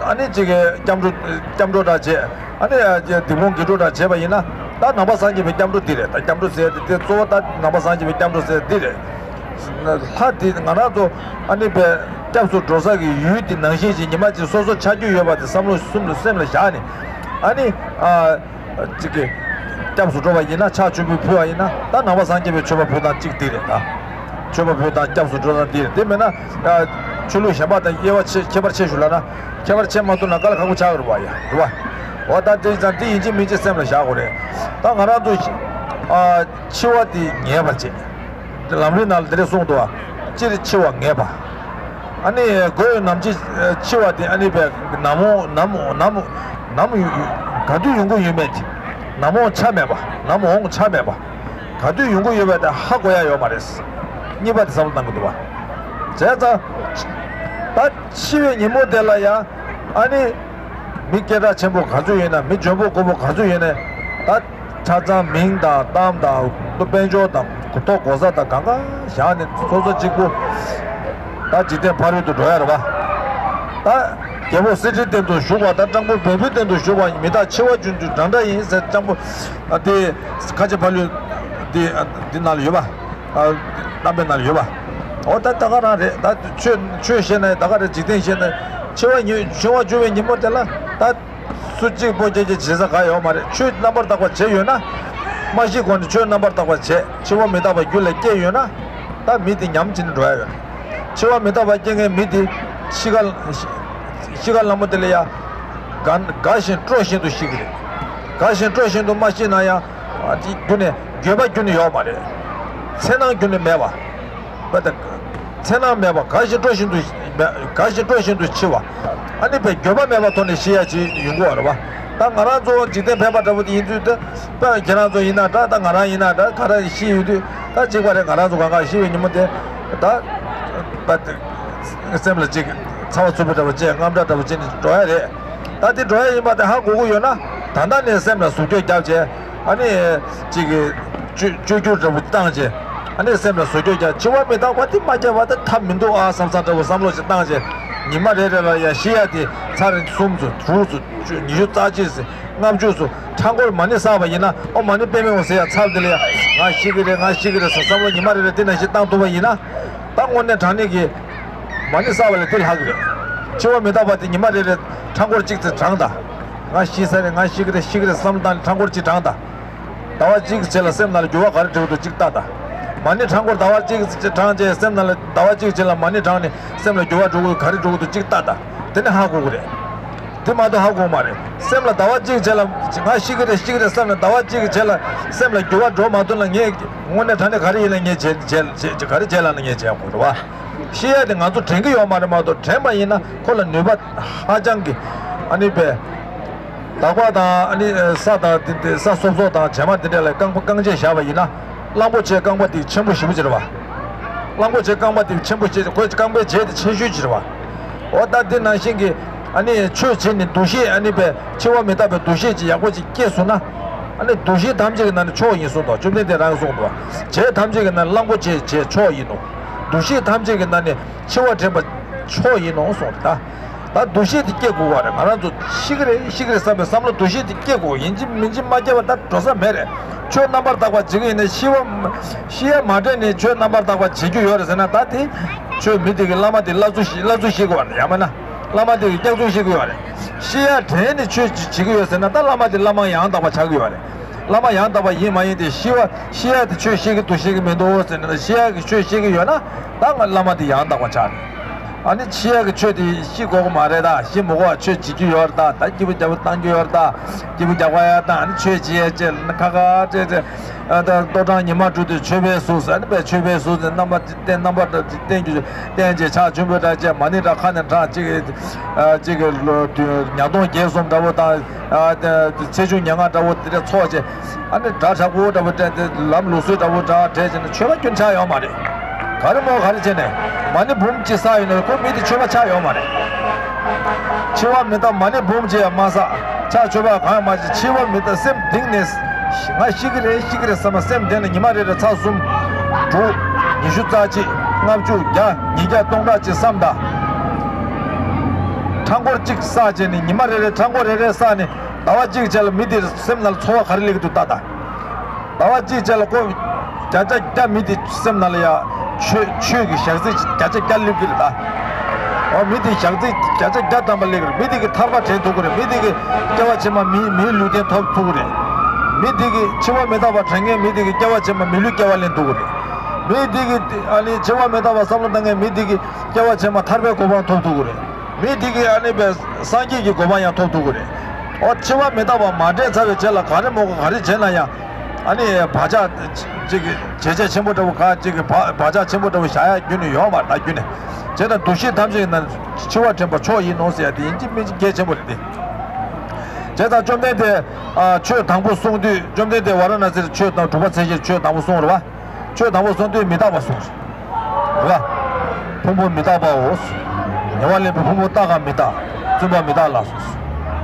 ཨ་ནི་ཅིག་གི་སྐྱབས་འགྲོ་སྐྱབས་འགྲོ་འདྲ་བྱས། ཨ་ནི་ཡ་སྡིག་སྤོང་དགེ་སྒྲུབ་འདྲ་བྱས་པ་ཡིན་ན་ད་ནང་པ་སངས་རྒྱས་པའི་སྐྱབས་འགྲོ་འདི་རེད། ད་སྐྱབས་འགྲོ་ཟེར་དེ་དེ་གཙོ་བོ་ད་ནང་པ་སངས་རྒྱས་པའི་སྐྱབས་འགྲོ་ཟེར་འདི་རེད། ལྷ་དེ་ང་རང་ཚོ་ཨ་ནི་པའི་སྐྱབས་སུ་འགྲོ་ས་གི་ཡུལ་དེ་ནང་བཞིན་ཅིག་ཉི་མ་གཅིག་སོ་སོ་ཆགས་རྒྱུ་ཡོད་པ་དེ་བསམ་བློ་གསུམ་ལ་སེམས་ལ་བཞག་ནས་ཨ་ནི་ཨ་ཅིག་གི་སྐྱབས་སུ་འགྲོ་བ་ཡིན་ན་ཕྱག་མཆོད་འབུལ་ཕུལ་བ་ཡིན་ན་ད་ནང་པ་སངས་རྒྱས་པའི་མཆོད་པ་ཕུལ་སྟངས་གཅིག་འདི་རེད་ད། མཆོད་པ་ཕུལ་སྟངས་སྐྱབས་སུ་འགྲོ་སྟངས་འདི་རེད། དེ་མིན་ན་ཨ་ཆོས་ལུགས་གཞན་པ་དང་དབྱེ་བ་ཕྱེ་ཁྱད་པར་ཕྱེ་ཞུ་ལབ་ན། ཁྱད་པར་ཕྱེ་མ་ཐུབ་ན་དཀའ་ལས་ཁག་པོ་ཆགས་ཀྱི་རེད་བ་ཡ། རེད་བ། འོ་ད་དེ་ཙང་དེ་ཡིན་གཅིག་མིན་གཅིག་སེམས་ལ་བཞག་དགོས་རེད། ད་ང་རང་ཚོ་ཨ་འཆི་བ་དེ་ངེས་པར་བྱེད། ལམ་རིམ་ནང་ལ་དེ་འདྲས་གསུངས་འདུག་བ། སྤྱིར་འཆི་བ་ངེས་པ། ཨ་ནི་གོས་ནམ་འཆི་འཆི་བ་དེ་ཨ་ནི་བས་ནམ་འོང་ནམ་ནམ་ནམ་ག་དུས་ཡོང་གི་ཡོད་མེད་དེ། ནམ་འོང་ཆ་མེད་པ། ནམ་འོང་ཆ་མེད་པ། ག་དུས་ཡོང་གི་ཡོད་པ་དེ་ཧ་གོ་ཡ་ཡོད་མ་རེད། གཉིས་པ་དེ་བསམ་བློ་བཏང་གི་འདུག་བ། བྱས་ཙང་། ད་འཆི་བའི་ཉིན་མོ་དེ་ལ་ཡང་ཨ་ནི། མི་སྐད་གྲགས་ཆེན་པོ་ག་ཚོད་ཡོད་ན་མི་འཇོན་པོ་རྐུན་པོ་ག་ཚོད་ཡོད་ན། ད་ཆ་ཚང་མིང་དང་གཏམ་དང་དཔལ་འབྱོར་དང་ཐོབ་གོ་ས་དང་གང་ག་བཞག་ནས་སོ་སོ་གཅིག་པུ། ད་འཇིག་རྟེན་ཕ་རོལ་ཏུ་འགྲོ་ཡ་རེད་བ། ད་རྒྱལ་པོ་གསེར་ཁྲིའི་སྟེང་དུ་བཞུགས་པ་དང་སྤྲང་པོ་བོན་པོའི་སྟེང་དུ་བཞུགས་པ་མི་རྟག་འཆི་བ་རྒྱུན་དུ་འདྲ་འདྲ་ཡིན་ཟེར་སྤྲང་པོ། དེ་ཁ་ཆེ་ཕ་ལུས་དེ་འདི་ནང་ལ་ཡོད་པ། རྣམ་པའི་ནང་ལ་ཡོད་པ། འོ་ད་ད་ག་རང་རེད། ད་ཆོས་ཆོས་བཤད་ན་ད་ག་རེད། འཇིག་རྟེན་བཤད་ན་འཆི་བ་ཉིན་འཆི་བ་བཅུ་བའི་ཉིན་མོ་དེ་ལ་ད་སུ་གཅིག་པོ་སྐྱེ་སྐྱེ་བྱེད་ས་ག་ཡོད་མ་རེད། ཆོས་རྣམ་པར་དག་པ་བྱས་ཡོད་ན། མ་ཤི་གོང་ནས་ཆོས་རྣམ་པར་དག་པ་བྱས་འཆི་བ་མི་རྟག་པ་རྒྱུད་ལ་སྐྱེས་ཡོད་ན། ད་མི་དེ་ཉམས་ཅིག་ནས་འགྲོ་ཡ་ཡོད་རེད། འཆི་བ་མི་རྟག་པ་སྐྱེ་མཁན་མི་དེ་ཤི་ཁ་ཤི་ཁ་ལ་མོ་དེ་ལ་ཡ་དགའ་དགའ་བཞིན་སྤྲོ་བཞིན་དུ་ཤི་གི་རེད། དགའ་བཞིན་སྤྲོ་བཞིན་དུ་མ་ཤི་ན་ཡང་། ཨ་དེ་རྒྱུ་ནས་འགྱོད་པ་རྒྱུ་ནས་ཡོད་མ་རེད། འཚེར་སྣང་རྒྱུ་ནས་མེད་པ། བ་ད། འཚེར་སྣང་མེད་པ་དགའ་བཞིན་སྤྲོ་བཞིན་དུ་མེད་དགའ་བཞིན་སྤྲོ་བཞིན་དུ་འཆི་བ། ཨ་ནི་བས་འགྱོད་པ་མེད་པ་ཐོག་ནས་ཤི་ཡ་ཅིག་ཡོང་གི་ཡོད་རེད་བ། ད་ང་རང་ཚོ་འཇིག་རྟེན་ཕལ་པ་འདྲ་བོ་དེ་ཡིན་དུས་ད་དཔེ་ཁྱེད་རང་ཚོ་ཡིན་ན་འདྲ། ད་ང་རང་ཡིན་ན་འདྲ། ག་རེ་ཤི་ཡོང་དུས་ད་གཅིག་པ་རེད། ང་རང་ཚོ་གང་ག་ཤི་བའི་ཉིན་མོ་དེ་ད་ད་སེམས་ལ་ཅིག་ཚ་བ་ཚ་པོ་འདྲ་བོ་བྱས། དངངས་སྐྲག་འདྲ་བོ་བྱས་ནས་འགྲོ་ཡ་རེད། ད་དེ་འགྲོ་ཡ་ཡིན་པ་དེ་ཧ་གོ་གི་ཡོད་ན། ད་ལྟ་ནས་སེམས་ལ་ཟུག་སྐྱོ་རྒྱབ་བྱས། ཨ་ནི་ཅིག་གི་བཅོས་བཅོས་བསྒྱུར་འདྲ་བོ་བཏང་བྱས། ཨ་ནི་སེམས་ལ་བཟོ་བཅོས་རྒྱག་འཆི་བ་མི་རྟག་པ་དེ་མ་སྐྱེ་བ་དེ་ཐབས་མི་འདུག་ཨ་བསམ་བསམ་འདྲ་བོ་བསམ་བློ་ཞིག་བཏང་བྱས། ཉི་མ་རེ་རེ་ལ་ཡ་ཤི་ཡ་དེ་ཚར་གསུམ་ཙམ་དྲུག་ཙམ་ཉི་ཤུ་རྩ་གཅིག་ཙམ་ ལྔ་བཅུ་སུ་ཁྲག་འཁོར་མ་ཎི་བསགས་པ་ཡིན་ན། ཨོཾ་མ་ཎི་པདྨེ་ཧཱུྃ་ཟེར་ཡ་ཚར་དེ་ལ་ཡ། ང་ཤི་གི་རེད། ང་ཤི་གི་རེད་ཟེར་བསམ་བློ་ཉི་མ་རེ་རེ་དེ་ནང་བཞིན་བཏང་ཐུབ་པ་ཡིན་ན། ད་དངོས་གནས་དྲང་གནས་ཀྱི་མ་ཎི་བསགས་པ་ལས་དེ་ལྷག་གི་རེད། འཆི་བ་མི་རྟག་པ་དེ་ཉི་མ་རེ་རེ་ཁྲག་འཁོར་གཅིག་ཙམ་བགྲངས་དང་། ང་ཤི་ས་རེད། ང་ཤི་གི་རེད། ཤི་གི་རེད་བསམ་བློ་བཏང་ནས་ཁྲག་འཁོར་གཅིག་བགྲངས་དང་། ཟླ་བ་གཅིག་རྗེས་ལ་སེམས་ནང་ལ་འགྱུར་བ་ག་རེ་འགྲོ་གི་འདུག་གཅིག་ལྟ་དང་། མ་ཎི་ཁྲག་འཁོར་ཟླ་བ་གཅིག་བགྲངས་རྗེས་སེམས་ནང་ལ་ཟླ་བ་གཅིག་རྗེས་ལ་མ་ཎི་བགྲངས་ནས་སེམས་ལ་འགྱུར་བ་འགྲོ་གི་ག་རེ་འགྲོ་གི་འདུག་གཅིག་ལྟ་དང་། དེ་ནས་ཧ་གོ་གི་རེད། དེ་མ་གཏོགས་ཧ་གོ་མ་རེད། སེམས་ལ་ཟླ་བ་གཅིག་རྗེས་ལ་ང་ཤི་གི་རེད། ཤི་གི་རེད་བསམ་ནས་ཟླ་བ་གཅིག་རྗེས་ལ་སེམས་ལ་འགྱུར་བ་འགྲོ་མ་ཐུབ་ན། ངས་དངོས་གནས་དྲང་གནས་ག་རེ་ཡིན་ན་ངས་བྱེད་བྱེད་བྱེད་ག་རེ་བྱེད་ལབ་ན་ངས་བྱེད་དགོས་རེད་བ། ཤི་ཡ་དེ་ང་ཚོ་དྲན་གི་ཡོད་མ་རེད་མ་གཏོགས། དྲན་པ་ཡིན་ན་ཁོ་ལ་ནུས་པ་ཧ་ཅང་གི་ཨ་ནི་པས། དག་པ་དང་ཨ་ནི་ས་དང་དེ་དེ་ས་སོབ་སོབ་དང་བྱེ་མ་དེ་འདྲ་ལ་རྐང་པ་རྐང་རྗེས་བཞག་པ་ཡིན་ན། གླང་པོ་ཆེའི་རྐང་པ་དེ་ཆེན་པོ་ཞེ་པོ་ཅིག་རེད་བ། གླང་པོ་ཆེའི་རྐང་པ་དེ་ཆེན་པོ་ཞེ་ཁོའི་རྐང་པའི་རྗེས་དེ་ཆེ་ཤོས་ཅིག་རེད་བ། འོ་ད་དེ་ནང་བཞིན་གྱི་ཨ་ནི་ཆོས་བྱེད་ནི་འདུ་ཤེས་ཨ་ནི་པས་འཆི་བ་མི་རྟག་པའི་འདུ་ཤེས་ཅིག་ཡག་པོ་ཅིག་སྐྱེས་སོང་ན། ཨ་ནི་འདུ་ཤེས་ཐམས་ཅད་ཀྱི་ནང་ནས་མཆོག་ཡིན་གསུངས་འདུག་བཅོམ་ལྡན་འདས་རང་གིས་གསུངས་འདུག་བྱེད་ཐམས་ཅད་ཀྱི་ནང་ནས་གླང་པོ་ཆེའི་བྱེད་མཆོག་ཡིན་ནོ། འདུ་ཤེས་ཐམས་ཅད་ཀྱི་ནང་ནས་འཆི་བ་དྲན་པ་མཆོག་ཡིན་ནོ་གསུངས་འདུག་ད། ད་འདུ་ཤེས་དེ་སྐྱེ་དགོས་པ་རེད། ང་རང་ཚོ་ཤི་གི་རེད། ཤི་གི་རེད་བསམ་པའི་བསམ་བློ་འདུ་ཤེས་དེ་སྐྱེ་དགོས། ཡིན་གཅིག་མིན་གཅིག་མ་སྐྱེ་བ་ད་འགྲོ་ས་མེད་རེད། ཆོས་རྣམ་པར་དག་པ་བྱེད་ཀྱི་ཡིན་ན་ཤི་བ། ཤི་ཡ་མ་དྲན་ནས་ཆོས་རྣམ་པར་དག་པ་བྱེད་རྒྱུ་ཡོད་རེད་ཟེར་ན། ད་དེ་ཆོས་མི་དེ་གི་བླ་མ་དེ་བླ་ཚུལ་ཤེས་བླ་ཚུལ་ཤེས་དགོས་པ་རེད། ཡང་མིན་ན་བླ་མ་དེ་གི་སྐྱག་རྫུན་ཤེས་དགོས་པ་རེད། ཤི་ཡ་དྲན་ནས་ཆོས་བྱེད་ཀྱི་ཡོད་ཟེར་ན། ད་བླ་མ་དེ་བླ་མ་ཡང་དག་པ་ཆགས་ཀྱི་ཡོད་རེད། བླ་མ་ཡང་དག་པ་ཡིན་མ་ཡིན་དེ་ཤི་བ། ཤི་ཡ་དེ་ཆོས་ཤེས་ཀྱི་འདུག་ཤེས་ཀྱི་མི་འདུག་ཟེར་ན། ཤི་ཡ་གི་ཆོས་ཤེས་ཀྱི་ཡོད་ན་ད་ང་བླ་མ་དེ་ཡང་དག་པ་ཆགས་རེད། ཨ་ནི་ཤི་ཡ་གི་ཆོས་དེ་ཤི་དགོས་ཀྱི་མ་རེད། ད་ཤི་མི་དགོས་པ་ཆོས་བྱེད་རྒྱུ་ཡོད་རེད། ད་ད་སྐྱིད་པོ་རྒྱག་པ་བཏང་རྒྱུ་ཡོད་རེད། ད་སྐྱིད་པོ་རྒྱག་པ་ཡ་ད་ཨ་ནི་ཆོས་བྱེད་ཡ་ཅེས་ལ་ཁ་ཁ་ཅེས་ཅེས། ཨ་ད་ལྟོ་གྲང་ཉི་མ་དྲོ་དུས་མཆོད་པའི་གཟུགས་ཟེར། ཨ་ནི་པའི་མཆོད་པའི་གཟུགས་ཟེར། རྣམ་པ་བསྟན། རྣམ་པ་བསྟན་རྒྱུ་བསྟན་གྱི་ཕྱག་མཆོད་པའི་སྒྲ་བཅས་མ་ཎི་སྒྲ་ཁ་ནས་བགྲངས། གཅིག་གི་ཨ་གཅིག་གི་ལོ་དུས་ཉ་སྟོང་བརྒྱད་གསུམ་འདྲ་བོ་དང་། ཨ་ད་ཚེས་བཅུ་ཉེར་ལྔ་འདྲ་བོ་དེ་འདྲ་ཚོགས་བྱས། ཨ་ནི་སྒྲ་དྲག་པོ་འདྲ་བོ་སྤྲད་དེ་ལམ་ལུགས་སྲོལ་འདྲ་བོ་འདྲ་སྤྲད་བྱས་ནས་མཆོད་པ་སྐྱོན་ཆགས་ཡོད་མ་རེད། ག་རེ་མོ་ག་རེ་བྱས་ནས་མ་ཎི་འབུམ་གཅིག་བསགས་ཡོད་ན་ཁོ་མི་དེ་མཆོད་པ་ཆགས་ཡོད་མ་རེད། འཆི་བ་མི་རྟག་མ་ཎི་འབུམ་གཅིག་ཡང་མ་བསགས། ཕྱག་མཆོད་པ་གང་ཡང་མ་བྱས། འཆི་བ་མི་རྟག་སེམས་གཏིང་ནས་ང་ཤི་གི་རེད། ཤི་གི་རེད་བསམ་པ་སེམས་གཏིང་ནས་ཉི་མ་རེ་རེ་ཚར་གསུམ་དྲུག་ཉི་ཤུ་རྩ་གཅིག་ལྔ་བཅུ་བརྒྱ་ཉིས་བརྒྱ་སྟོང་ཕྲག་གཅིག་བསམ་དང་། ཁྲག་འཁོར་གཅིག་བསགས་བྱས་ནས་ཉི་མ་རེ་རེ་ཁྲག་འཁོར་རེ་རེ་བསགས་ནས་ཟླ་བ་གཅིག་རྗེས་ལ་མི་དེར་སེམས་ནང་ལ་ཚོར་བ་ག་རེ་སླེབས་ཀྱི་འདུག་ལྟ་དང་། ཟླ་བ་གཅིག་རྗེས་ལ་ཁོ་བརྒྱ་ཆ་བརྒྱ་མི་དེ་སེམས་ནང་ལ་ཡ་ཆོས་ཆོས་ཀྱི་ཞག་རྩི་བརྒྱ་ཆ་བརྒྱ་སླེབས་ཀྱི་རེད་ད། འོ་མི་དེ་ཞག་རྩི་བརྒྱ་ཆ་བརྒྱ་ཐམ་པ་སླེབས་ཀྱི་རེད། མི་དེ་གི་ཐར་པ་དྲན་ཐུབ་ཀྱི་རེད། མི་དེ་གི་སྐྱེ་བ་ཕྱི་མ་མི་མིའི་ལུས་རྟེན་ཐོབ་ཐུབ་ཀྱི་རེད། མི་དེ་གི་འཆི་བ་མི་རྟག་པ་དྲན་མཁན་མི་དེ་གི་སྐྱེ་བ་ཕྱི་མ་མི་ལུས་སྐྱེ་བ་ལེན་ཐུབ་ཀྱི་རེད། མི་དེ་གི་ཨ་ནི་འཆི་བ་མི་རྟག་པ་བསམ་བློ་བཏང་མཁན་མི་དེ་གི་སྐྱེ་བ་ཕྱི་མ་ཐར་པའི་གོ་འཕང་ཐོབ་ཐུབ་ཀྱི་རེད། མི་དེ་གི་ཨ་ནི་པའི་སངས་རྒྱས་ཀྱི་གོ་འཕང་ཡང་ཐོབ་ཐུབ་ཀྱི་རེད། འོ་འཆི་བ་མི་རྟག་པ་མ་དྲན་ཚར་བའི་རྗེས་ལ་ག་རེ་མོ་ག་ག་རེ་བྱས་ན་ཡང་། ཨ་ནི་བག་ཆགས་ཅིག་གི་བྱས་རྗེས་ཆེན་པོ་འདྲ་བོ་ག་ཅིག་གི་བག་བག་ཆགས་ཆེན་པོ་འདྲ་བོ་བཞག་ཡ་རྒྱུ་ནི་ཡོད་མ་རེད། ད་རྒྱུ་ནི་བྱས་ན་འདུ་ཤེས་ཐམས་ཅད་ཀྱི་ནང་འཆི་བ་དྲན་པ་མཆོག་ཡིན་ནོ་ཟེར་ཡ་དེ་ཡིན་གཅིག་མིན་གཅིག་གལ་ཆེན་པོ་རེད་དེ། བྱས་ཙང་བཅོམ་ལྡན་འདས་ཨ་ཆོས་དང་པོ་གསུང་དུས། བཅོམ་ལྡན་འདས་ཝཱ་ར་ཎ་སིར་ཆོས་དང་དྲུག་པ་ཚེས་བཞིར་ཆོས་དང་པོ་གསུངས་རེད་བ། ཆོས་དང་པོ་གསུང་དུས་མི་རྟག་པ་གསུངས་རེད་བ། ཕུང་པོ་མི་རྟག་པའོ། ཉེ་བར་ལེན་པའི་ཕུང་པོ་རྟག་གམ་མི་རྟག། བཙུན་པ་མི་རྟག་ལགས་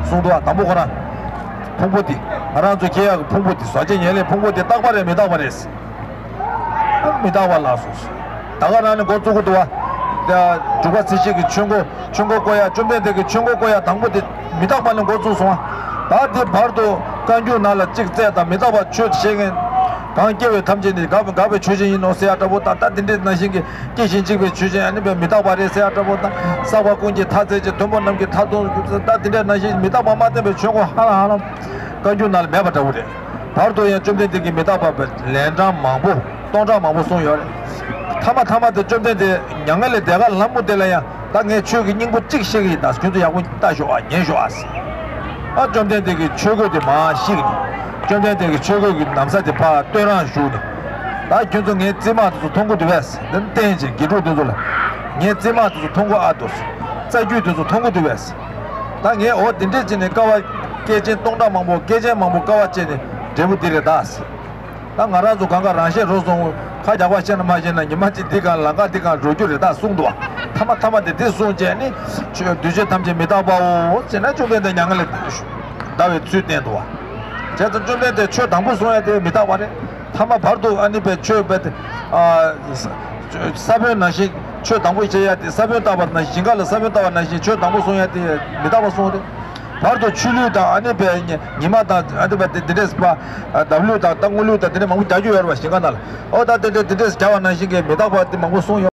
སོ། གསུངས་འདུག་བ། དང་པོ་ཁོ་རང་ཕུང་པོ་འདི། ང་རང་ཚོ་སྐྱེ་ཡག་གི་ཕུང་པོ་འདི། ཟག་བཅས་ཉེར་ལེན་ཕུང་པོ་འདི་རྟག་པ་རེད་མི་རྟག་པ་རེད། ཨ་མི་རྟག་པ་ལགས་སོ། ད་ག་རང་ནས་འགོ་བཙུགས་ཀྱི་འདུག་བ། དྲུག་པ་ཚེས་བཞི་གི་ཆོས་འཁོར་ཆོས་འཁོར་བསྐོར་ཡ། བཅོམ་ལྡན་འདས་ཀྱི་ཆོས་འཁོར་བསྐོར་ཡ་དང་པོ་དེ་མི་རྟག་པ་ནས་འགོ་བཙུགས་སོང་བ། ད་དེ་བར་དུ་བཀའ་འགྱུར་ནང་ལ་གཅིག་བཙལ་དང་། མི་རྟག་པ་ཆོས་བཤད་མཁན་གང་སྐྱེ་བོ་ཐམས་ཅད་ནི་དགག་དགག་པའི་ཆོས་ཅན་ཡིན་ནོ་ཟེར་ཡ་འདྲ་པོ་དང་། ད་དེ་འདྲའི་ནང་བཞིན་གྱི་སྐྱེ་ཞིང་འཇིག་པའི་ཆོས་ཅན་ཨ་ནི་པའི་མི་རྟག་པ་རེད་ཟེར་ཡ་འདྲ་པོ་དང་། བསགས་པ་ཀུན་གྱི་མཐའ་བཙལ་ཅིང་། མཐུན་པ་རྣམས་ཀྱི་མཐར་ཐུག་གྱུར་ཅིང་། ད་དེ་འདྲའི་ནང་བཞིན་མི་རྟག་པ་མ་བསྟན་པའི་ཆོས་འཁོར་ཧ་ལམ་ཧ་ལམ་བཀའ་འགྱུར་ནང་ལ་མེད་པ་འདྲ་པོ་རེད། བར་དུ་ཡང་བཅོམ་ལྡན་འདས་ཀྱིས་མི་རྟག་པ་ལན་གྲངས་མང་པོ་སྟོང་ཕྲག་མང་པོ་གསུངས་ཡོད་རེད། མཐའ་མ་མཐའ་མ་དེ་བཅོམ་ལྡན་འདས་མྱ་ངན་ལས་འདས་ཁ་ལམ་མོ་དེ་ལ་ཡང་། ད་ངས་ཆོས་ཀྱི་སྙིང་པོ་གཅིག་བཤད་ཀྱི་ཡིན། ད་ཁྱོད་ཚོ་ཡག་པོ་ལྟ་ཤོག་ཨ། ཉན་ཤོག་ཨ་ཟེར། ཨ་བཅོམ་ལྡན་འདས་ཀྱིས་ཆོས་གོས་དེ་མར་བཤིག་ནས། བཅོམ་ལྡན་འདས་ཀྱིས་ཆོས་གོས་ཀྱི་ན་བཟའ་དེ་ཕར་སྟོད་རང་བཞུགས་ནས། ད་ཁྱོད་ཚོ་ངའི་རྩིབ་མ་དེ་ཚོ་མཐོང་གི་འདུག་པས་ཟེར། འདི་བསྟན་བྱས་དགེ་ཕྲུག་དེ་ཚོ་ལ། ངའི་རྩིབ་མ་དེ་ཚོ་མཐོང་གི་ཨ་འདུག་ཟེར། རྩ་རྒྱུས་དེ་ཚོ་མཐོང་གི་འདུག་པས་ཟེར། ད་ངས་འོ་དེ་འདྲས་བྱས་ནས་དཀའ་བ་སྐྱེལ་ཅན་སྟོང་ཕྲག་མང་པོ། སྐྱེལ་ཅན་མང་པོ་དཀའ་བ་སྤྱད་ནས་འབྲས་བུ་འདི་རེད་ད་ཟེར། ད་ང་རང་ཚོ་གང་ག་རང་བཤད་རོགས་སོང་། ཁ་རྒྱག་པ་བཤད་ན་མ་བཤད་ན་ཉི་མ་གཅིག་འདི་གང་ལང་ཀ་འདི་གང་འགྲོ་རྒྱུ་རེད་ད་གསུངས་འདུག་བ། མཐའ་མ་མཐའ་མ་དེ་དེ་གསུངས་བྱས་ནི། ཆོས་འདུས་བྱས་ཐམས་ཅད་མི་རྟག་པའོ་ཟེར་ན་བཅོམ་ལྡན་འདས་མྱ་ངན་ལས་འདའ་བའི་ཚུལ་བསྟན་འདུག་བ། བྱས་ཙང་བཅོམ་ལྡན་འདས་ཆོས་དང་པོ་གསུང་ཡ་དེ་མི་རྟག་པ་རེད། མཐའ་མ་བར་དུ་ཨ་ནི་པའི་ཆོས་པའི་ཨ་ས་བོན་ནང་བཞིན་ཆོས་དང་པོ་བཤད་ཡ་དེ། ས་བོན་བཏབ་པ་ནང་བཞིན། ཞིང་ཁ་ལ་ས་བོན་བཏབ་པ་ནང་བཞིན་ཆོས་དང་པོ་གསུང་ཡ་དེ་མི་རྟག་པ་གསུངས་རེད། བར་དུ་ཆུ་ལུད་དང་ཨ་ནི་པའི་ཉི་མ་དང་ཨ་ནི་པའི་དེ་འདྲས་པ། འདབ་ལུད་དང་སྟག་སྔོ་ལུད་དང་དེ་འདྲས་མང་པོ་རྒྱག་རྒྱུ་ཡོད་རེད་པ། ཞིང་ཁ་ནང་ལ། ཨོ་ད་དེ་འདྲས་དེ་འདྲས་རྒྱག་པ་ནང་བཞིན་གྱི་མི་རྟག་པ་དེ་མང་པོ་གསུངས་ཡོད།